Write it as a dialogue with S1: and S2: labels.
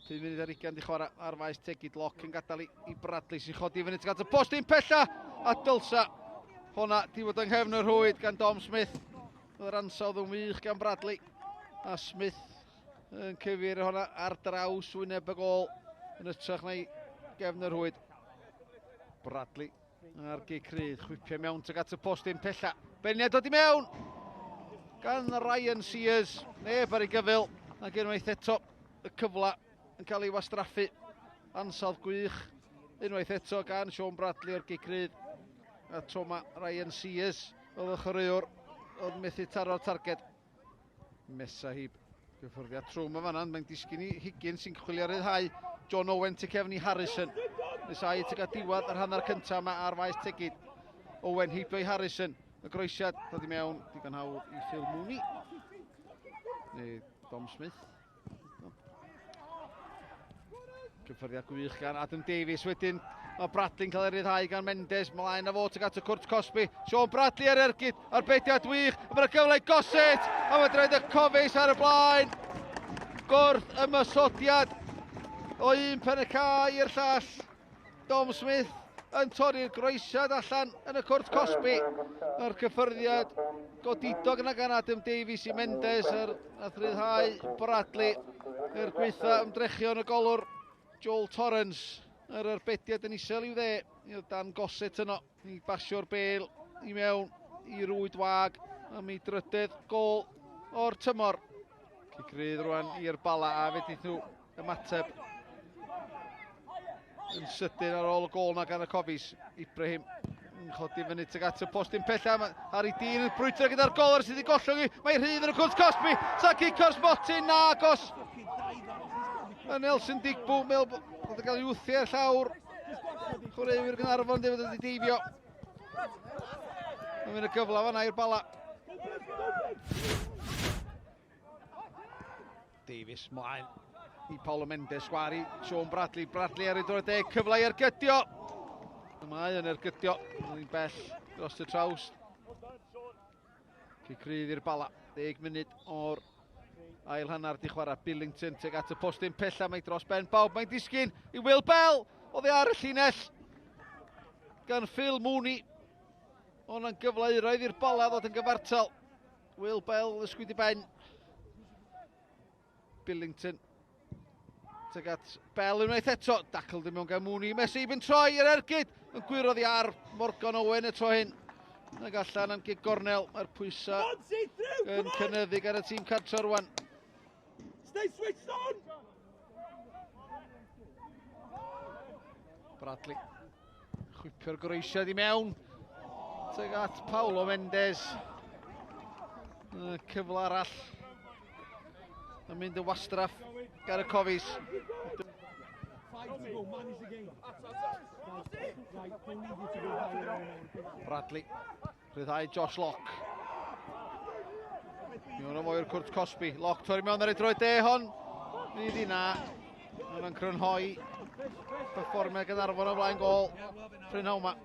S1: 5 munud ar 20 di chwarae ar faes Tegid. Lock yn gadael i, i Bradley sy'n chodi fyny tuag at y post un pella a dylsa honna di fod yng nghefn y rhwyd gan Dom Smith. Oedd yr ansawdd yn wych gan Bradley a Smith yn cyfeirio honna ar draws wyneb y gol yn ytrach na'i gefn y rhwyd. Bradley A'r gic rydd, chwipio mewn tuag at y postyn pella. Beniad dod i mewn gan Ryan Sears. Neb ar ei gyfyl. Ac unwaith eto y cyfle yn cael ei wastraffu. Ansawdd gwych unwaith eto gan Sean Bradley o'r gic rydd. A tro ma Ryan Sears oedd y chwaraewr oedd methu taro'r targed. Mesahib gyffyrddiad trwm yn fanna, mae'n disgyn i Higgins sy'n chwilio ryddhau John Owen tu cefn i Harrison. Nesau tuag at diwedd yr hanner cyntaf yma ar faes Tegid. Owen heibio i Harrison. Y groesiad dod i mewn digon hawdd i Phil Mooney. Neu Dom Smith. Cyffyrddiad gwych gan Adam Davies wedyn. Mae Bradley'n cael ei ryddhau gan Mendes. Mlaen â fo tuag at y cwrt cosbi. Sean Bradley ar ergyd. Arbediad wych. A mae'r gyfle i Gossett. A mae draed y Cofis ar y blaen. Gwrth ymosodiad o un pen y cae i'r llall. Dom Smith yn torri'r groesiad allan yn y cwrt cosbi. Mae'r cyffyrddiad godidog yna gan Adam Davies i Mendes ar nath ryddhau Bradley er gweitha ymdrechion y golwr Joel Torrance yr arbediad yn isel i'w dde. Mi oedd Dan Gossett yno i basio'r bel i mewn i rwyd wag am ei drydedd gol o'r tymor. Cic rydd rwan i'r Bala a fedrith nhw ymateb yn sydyn ar ôl y gol na gan y Cofis. Ibrahim yn chodi fyny tuag at y postyn pella. Mae Harry Dean yn brwydro gyda'r goler sydd wedi gollwng i. Mae rhydd yn y cwrt cosbi. Sa cic o'r smotyn nagos. Mae Nelson Digbw, meddwl bod yn cael ei wthio i'r llawr. Chwaraewyr Gaernarfon ddim wedi deifio. Mae'n mynd y gyfle fanna i'r Bala. Davies mlaen i Paulo Mendes, sgwar i Sean Bradley. Bradley ar ei droed deg, cyfle i ergydio. Mae yn ergydio, mae'n bell dros y traws. Cic rydd i'r Bala, 10 munud o'r ail hanner di chwarae. Billington teg at y postyn pella, mae dros ben bawb, mae'n disgyn i Will Bell, oddi ar y llinell gan Phil Mooney. Ond gyfle euraidd i'r Bala ddod yn gyfartal. Will Bell ysgwyd i ben. Billington. Tuag at Bell unwaith eto. Dacl dim mewn gan Mooney. Messi yn troi i'r ergyd. Yn gwyro ddi ar Morgan Owen y tro hyn. Ac allan am gig gornel. Mae'r pwysau yn cynyddu gan y tîm cartre rwan.
S2: Stay switched on!
S1: Bradley. Chwipio'r groesiad i mewn. Tuag at Paulo Mendes. Cyfle arall. Yn mynd yn wastraff gan y Cofis. Bradley. Rhyddhau Josh Locke. Mewn o fo i'r cwrt cosbi. Locke torri mewn ar ei droed de hon. Fydd i na. Mae'n crynhoi perfformiad Gaernarfon o flaen gol. Prynhawn ma.